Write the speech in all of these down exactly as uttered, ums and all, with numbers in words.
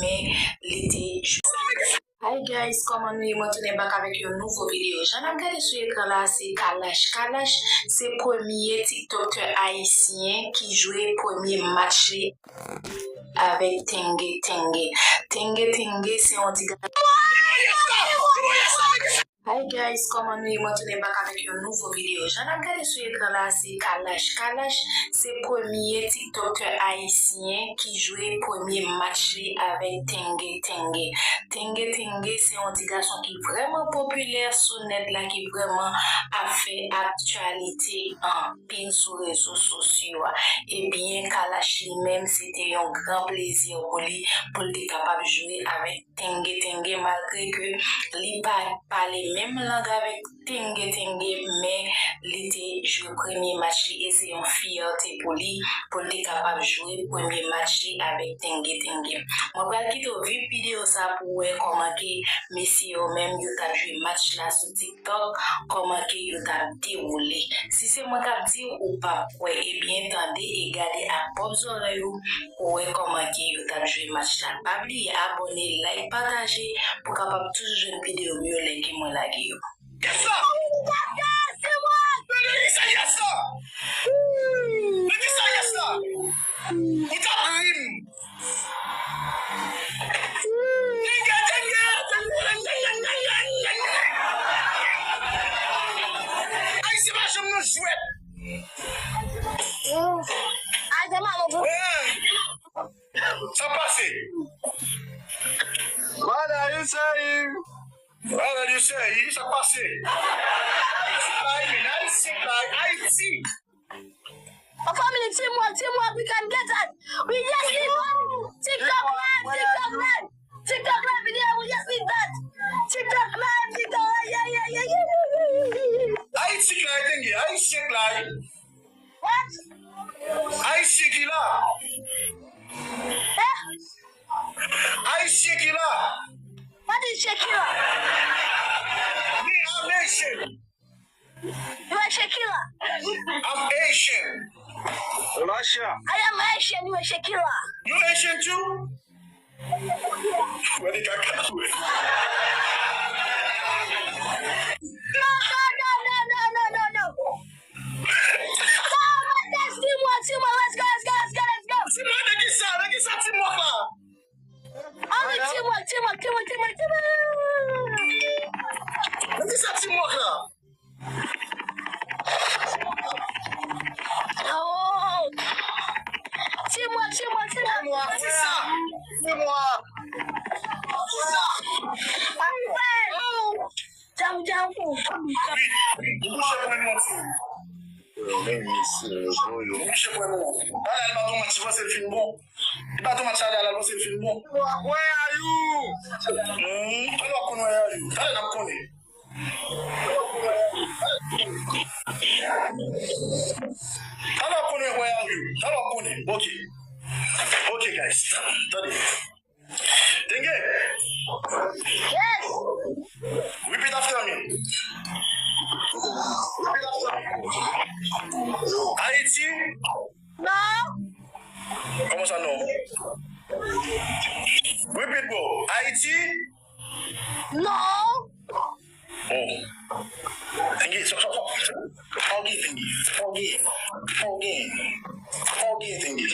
men li te jwe. Hi guys, kòman nou ye? Mwen tounen back avèk yon nouvo videyo. Jan n ap gade sou ekran la, se Kalash. Kalash se premye tiktokè ayisyen ki jwe premye match li avèk Tenge Tenge. Tenge Tenge se yon ti gason. Hi guys, kòman nou ye? Mwen tounen back avèk yon nouvo videyo. Jan n ap gade sou ekran la, se Kalash. Kalash se premye tiktokè ayisyen ki jwe premye match li avèk Tenge Tenge. Tenge Tenge se yon ti gason ki vrèman popilè sou nèt la, ki vrèman ap fè aktyalite anpil sou rezo sosyo a. Ebyen, Kalash li menm, se te yon gran plezi pou li, pou l te kapab jwe avèk Tenge Tenge, malgre ke li pa pale menm lang avèk Tenge Tenge, men li te jwe premye match li e se yon fyète pou li, pou l te kapab jwe premye match li avèk Tenge Tenge. Mwen pral kite w viv videyo sa pou w wè kòman ke mesye yo menm yo t ap jwe match la sou TikTok, kòman ke yo t ap dewoule. Si se mwen k ap di w, ou p ap kwè, ebyen tande e gade ak pwòp zòrèy ou pou w wè kòman ke yo t ap jwe match la. Pa bliye abòne, like, pataje pou w kapab toujou jwenn videyo m yo lè ke mwen lage yo. Yes sir! Nèg sa yes sir! Nèg sa yes sir! Ou t ap ri m! Tenge, tenge, tenge, tenge, tenge, tenge. Ayisyen pa janm nan jwèt. Ay, fè mal, non. Sa pase. What are you saying? What are you saying? Sa pase. Ayisyen, Ayisyen, Ayiti. My family, teamwork, teamwork, we can get that. We just need one. TikTok live, TikTok live. TikTok live video, we just need that. TikTok live, TikTok live, yeah, yeah, yeah, yeah, yeah, yeah, yeah, yeah. Ayisyen k la, Tenge, Ayisyen k la. What? Ayisyen ki la. Eh? Ayisyen ki la. What is Shakira? Me, I'm Haitian. You are Shakira. I'm Asian. Russia. I am Asian, you are Shakira. You Asian too? Wè li kaka tou. No, no, no, no, no, no, no, no. No, but that's teamwork, teamwork. Let's go, let's go, let's go, let's go. Teamwork de kisa? De kisa teamwork la? Only teamwork, teamwork, teamwork, teamwork, teamwork. De kisa teamwork la? Oh. Teamwork, teamwork, teamwork. Fè mwa, fè sa. Fè mwa. Fè sa. Jam, jam, pou. Wi, wi, ou touche pou mwen, ti. Men misye, yo, yo. Ou touche pou mwen. Talè al bat yon match, li panse l fin bon. Li bat yon match, talè al, al panse l fin bon. Where are you? Hmm, talè w ap konn where are you. Talè n ap konnen. Talè w ap konnen where are you. Talè w ap konnen. Ok. Ok, guys. Tande. Tenge. Yes. Repeat after me. Repeat after me. Ayiti. No. Kòman sa non? Repeat, bro. Ayiti. No. Oh. Tenge, so, so, so. Forgive Tenge. Forgive. Forgive. Forgive Tenge.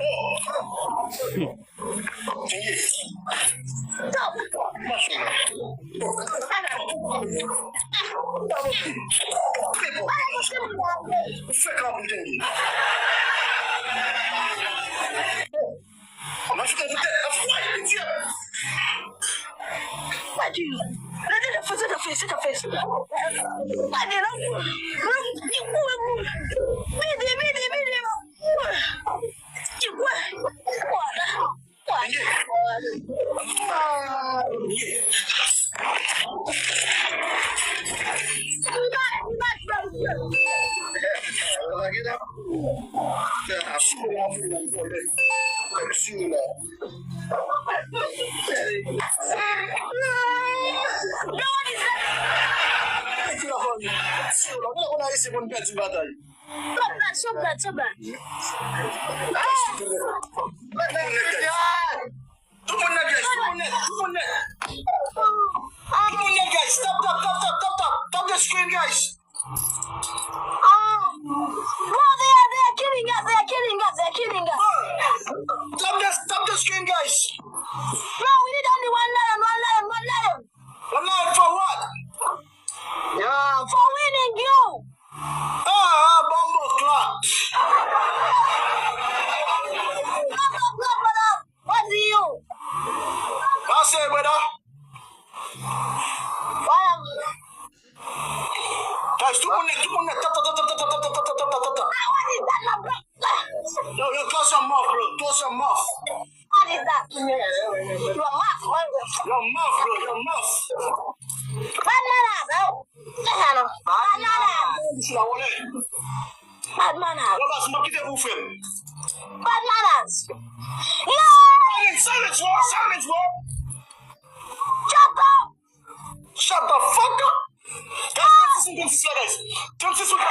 Oh. Tenge. Stop. Mache. Fè ka pou Tenge. Nan foutan pou tèt, nan foutan, pitié. Pati. Lè de lè fè, se ta fè, se ta fè. Pati, non. Midi, midi, midi. Ti kwè. Wala. Wala. Stop that, stop that, stop that. screen, guys. Oh, bro, they are, they are killing us, they are killing us, they are killing us. Bro, tap the, tap the screen, guys. Bro, we need only one lion, one lion, one lion. One lion for what? Yeah, for winning you. Ah, ah, bombo clock. Bombo clock, brother. What do you? I say, brother. What? Guys, tout moun nèt, tout moun nèt. Ta, ta, ta. Ah, what is that, my bro? Yo, yo, close your mouth, bro. Close your mouth. What is that? Your mouth, man. Your mouth, bro. Your mouth. Bad manners, bro. Bad manners. Bad manners. Yo, baz, m ap kite pou frè m. Bad manners. No! Silence, silence, bro. Silence, bro. Shut up. Shut the fuck up! Guys, trannsis moun, trannsis la, guys. Trannsis moun.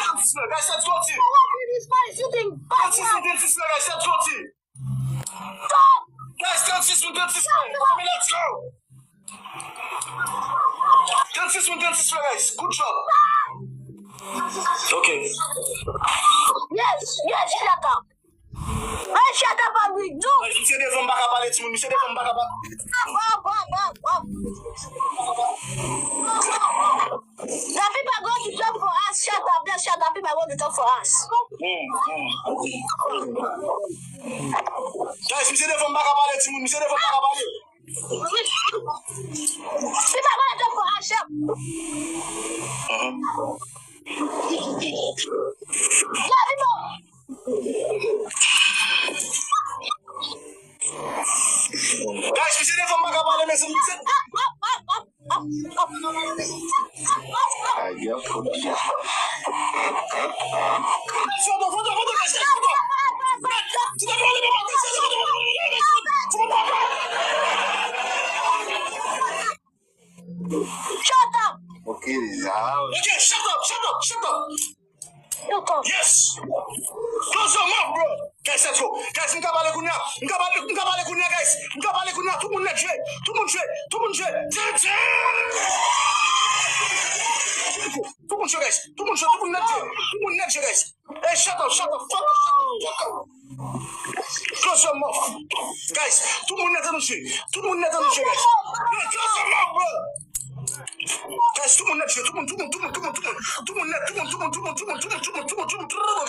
Trannsis la, guys, let's go, team. Trannsis moun, trannsis la, guys, let's go, team. Guys, trannsis moun, trannsis la. Let's go. Trannsis moun, trannsis la, guys. Good job. Ok. Yes, yes, shut up. Hey, shut up and we do. Misye devan m pa ka pale, timoun. Misye devan m pa ka pale. Up, up, up, up, up. The people going to talk for us. Shut up, just shut up. People going to talk for us. Guys, misye devan m pa ka pale, timoun. Misye devan m pa ka pale. People going to talk for us. Shut up. Yeah, people. Guys, misye devan m pa ka pale, mezanmi. Ay, ya, fout. Foto, foto, foto, guys, foto. Shut up! Ok, ya. Ok, shut up, shut up, shut up. Shut up. Yes! Close your mouth, bro. Guys, let's go. Guys, m ka pale kounye a. M ka pale, m ka pale kounye a, guys. M ka pale kounye a. Tout moun nèt jwe. Tout moun jwe. Tout moun jwe. Tchan, tchan. Tout moun jwe, guys. Tout moun jwe. Tout moun nèt jwe. Tout moun nèt jwe, guys. Hey, shut up, shut the fuck up, shut the fuck up. Close your mouth. Guys, tout moun nèt ann jwe. Tout moun nèt ann jwe, guys. Yo, close your mouth, bro. Guys, tout moun nèt jwe. Tout moun, tout moun, tout moun, tout moun, tout moun. Tout moun nèt, tout moun, tout moun, tout moun, tout moun, tout moun, tout moun, tout moun, tout moun.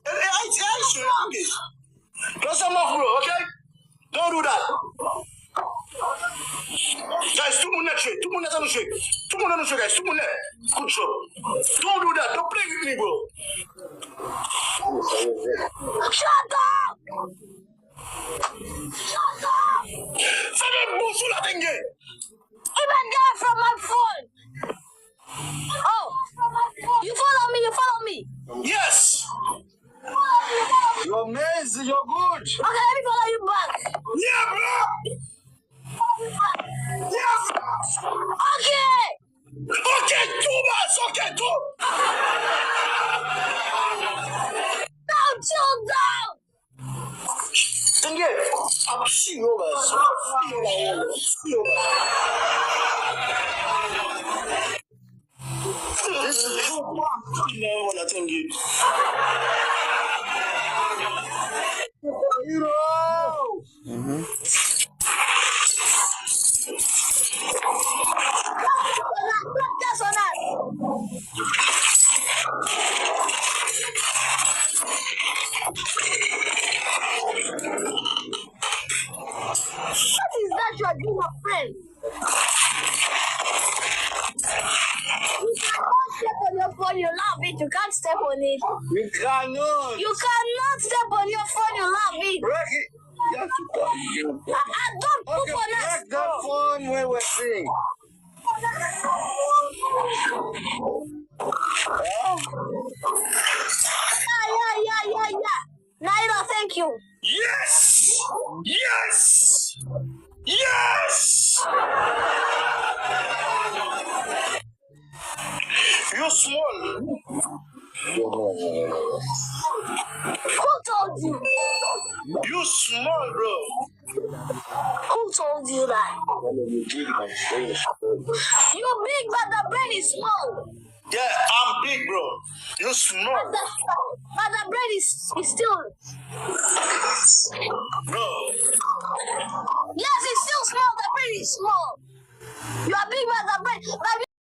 E, e, Ayiti, e Ayisyen, tande. Close your mouth, bro, ok? Don't do that. Guys, tout moun nèt jwe, tout moun nèt ann jwe. Tout moun ann jwe, guys, tout moun nèt. Good job. Don't do that, don't play with me, bro. Shut up! Shut up! Fèmen bouch ou la, Dengue. Even girl from my phone. Oh, you follow me, you follow me. Yes. You're amazing, you're good. Okay, let me follow you back. Yeah, bro. Yeah, bro. Okay. Okay, too, baz. Okay, too. Don't you down. Tande, ap si yo, baz. Ap si yo la, yo. Ap si yo, baz. This is too much. Yo, tande. Hero! What is that you are doing, my friend? You cannot step on your phone, you love it. You can't step on it. You cannot. You cannot step on your phone, you love it. Break it. You have to call you. I, I don't poop on that phone. Break the phone when we sing. Yeah, yeah, yeah, yeah, yeah. Naira, thank you. Yes! Yes! Yes! You small. Who told you? You small, bro. Who told you lie. When you big, my brain is small. You big, but the brain is small. Yeah, I'm big, bro. You small. But the, but the brain is, is still. Bro. Yes, it's still small. The brain is small. You are big, but the